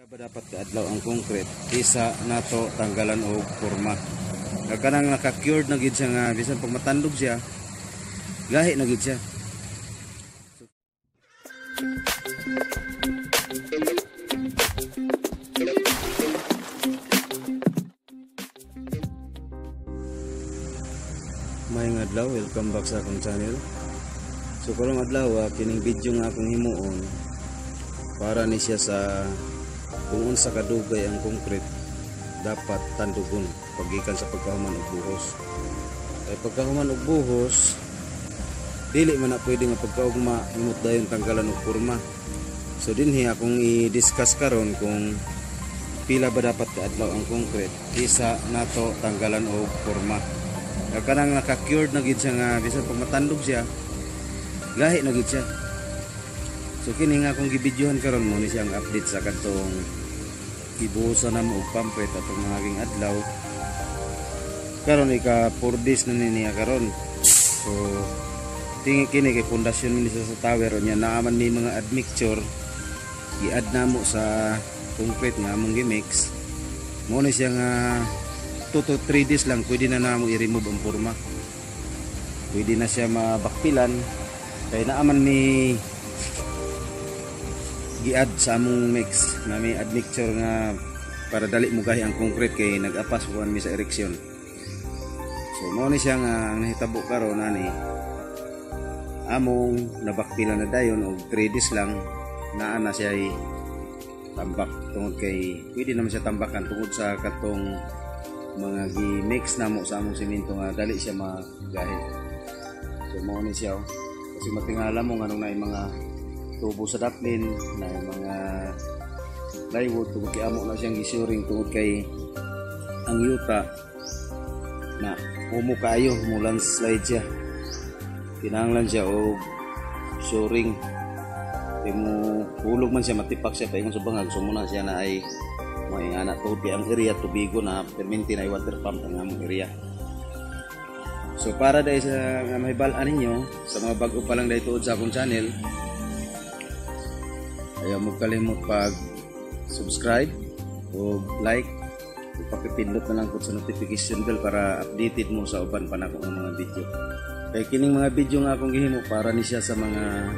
Ba dapat kaadlaw ang concrete isa nato tanggalan og porma? Kanang naka-cured na gid siya nga bisan pag matandog siya, gahi na gid siya. Maayong adlaw, welcome back sa akong channel. So karong adlaw, kining video nga akong himuon para ni siya sa kung unsa kadugay ang concrete dapat tandugon paggikan sa pagkahuman og buhos. Kay pagkahuman og buhos, dili man na pwede nga pagkaugma imot dayon tanggalan og porma. So dinhi akong i-discuss karon kung pila ba dapat kaadlaw ang concrete isa nato tanggalan og porma. Kanang naka-cured na gid siya nga bisan pag matandog siya, gahi na gid siya. So kini nga akong gibidyohan karon mo ni siyang update sa kadtong gibuhosan namo og pamphlet atong mga aging adlaw. Karon ika 4 days na ni niya karon. So tingi kini kay pundasyon ni siya sa tower unya naaman ni mga admixture gi-add namo sa concrete nga among gi-mix. Mo ni siya nga 2 to 3 days lang pwede na namo i-remove ang porma. Pwede na siya mabakpilan kay naaman mi gi-add sa among mix na may admixture nga para dali mo gahi ang concrete kay nag-apas kuan mi sa erection. So mao ni siya nga ang nahitabo karon ani among nabakpilan na dayon og 3 days lang naa na siya ay tambak tungod kay pwede naman siya tambakan tungod sa katong mga gi-mix namo sa among semento nga dali siya magahi. So mao ni siya, oh. Kasi matingala mo nganong naay mga tubo sa daplin, na mga plywood tungod kay amo na siyang gisuring tungod kay ang yuta na humo kaayo, mo landslide siya. Kinahanglan siya og shoring. Kay mo hulog man siya, matipak siya paingon sa bangag, so muna siya na ay maingana tungod kay ang area tubigo na perminti na water pump ang among area. So para dahil sa nga mahibal-an ninyo sa mga bag-o pa lang dahil tuod sa akong channel, ayaw mo kalimot pag subscribe o like o pakipindot na lang po sa notification bell para updated mo sa uban pa na akong mga video. Kay kining mga video nga akong gihimo para ni siya sa mga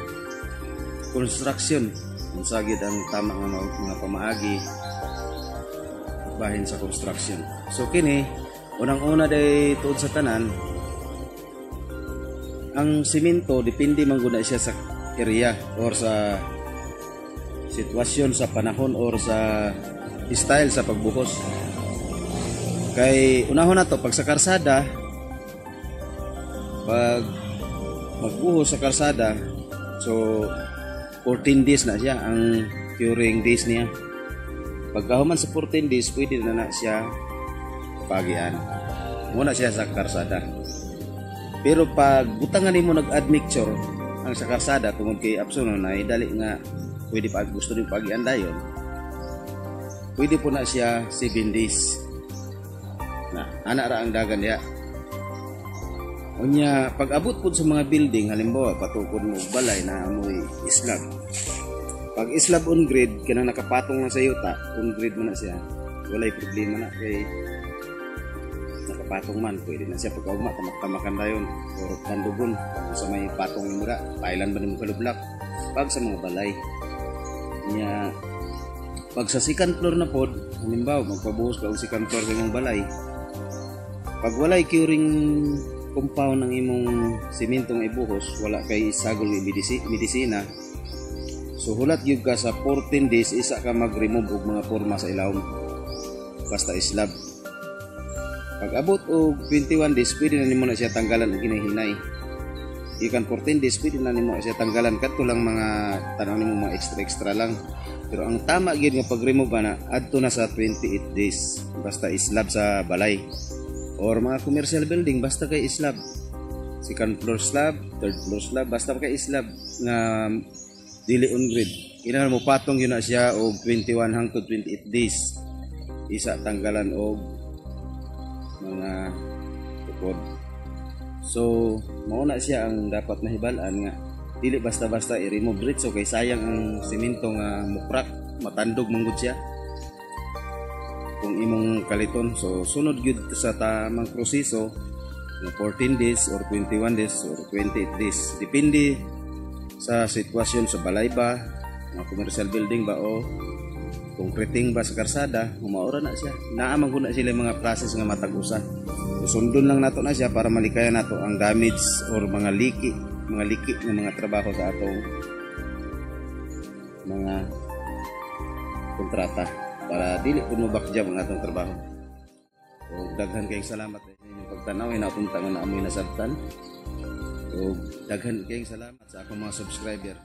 construction, unsa gid ang tama nga mga pamaagi bahin sa construction. So kini unang-una day tuod sa tanan, ang simento depende man gud na siya sa area or sa sitwasyon sa panahon or sa style sa pagbuhos. Kay unahon na to pag sa karsada, pag magbuhos sa karsada, so 14 days na siya ang curing days niya. Pagkahuman sa 14 days pwede na na siya pagian. Muna siya sa karsada. Pero pag butangan nimo nag-admixture ang sa karsada tungod kay absuno na dali nga pwede pa gusto nimo pagian dayon, pwede po na siya 7 days. Na ana ra ang dagan diha. Unya pag abot pud sa mga building, halimbawa patukod mo og balay na amoy slab. Pag slab on grade kanang nakapatong na sa yuta, on grade man na siya, walay problema na kay nakapatong man, pwede na siya pagkaugma tamak-tamakan dayon or tandugon sa may patong nimo ra, pailan ba nimo kalublak pag sa mga balay. Nya pag sa second floor na pod, halimbawa magpabuhos ka og second floor sa imong balay, pag walay curing compound ang imong simento nga ibuhos, wala kay sagol nga medisina, so hulat gyud ka sa 14 days isa ka mag-remove og mga porma sa ilawom basta slab. Pag abot og 21 days pwede na nimo na siya tanggalan og hinahinay. Ikan 14 days pwede na nimo siya tanggalan kadto lang mga tanaw nimo mga extra extra lang. Pero ang tama gyud nga pag-remove ana adto na sa 28 days basta slab sa balay or mga commercial building, basta kay slab, second floor slab, third floor slab, basta kay slab nga dili on grade, kinahanglan mo patong yun na siya og 21 hangtod 28 days isa tanggalan og mga tukod. So mao na siya ang dapat nahibal-an nga dili basta-basta i-remove diretso kay sayang ang simento nga mukrak, matandog manggod siya. Kung imong kaliton, so sunod gyud sa tamang proseso nga 14 days or 21 days or 28 days, depende sa sitwasyon sa balay ba, mga commercial building ba o concreting ba sa karsada. Humaura na siya, naa man gud na sila mga process nga matag usa. So, sundon lang nato na siya para malikayan nato ang damage or mga liki nga mga trabaho sa atong mga kontrata para dili pud mo backjob ang atong trabaho. O daghan kayong salamat sa inyong pagtanaw. Hinaot unta nga naa moy nasabtan. O daghan kayong salamat sa akong mga subscriber.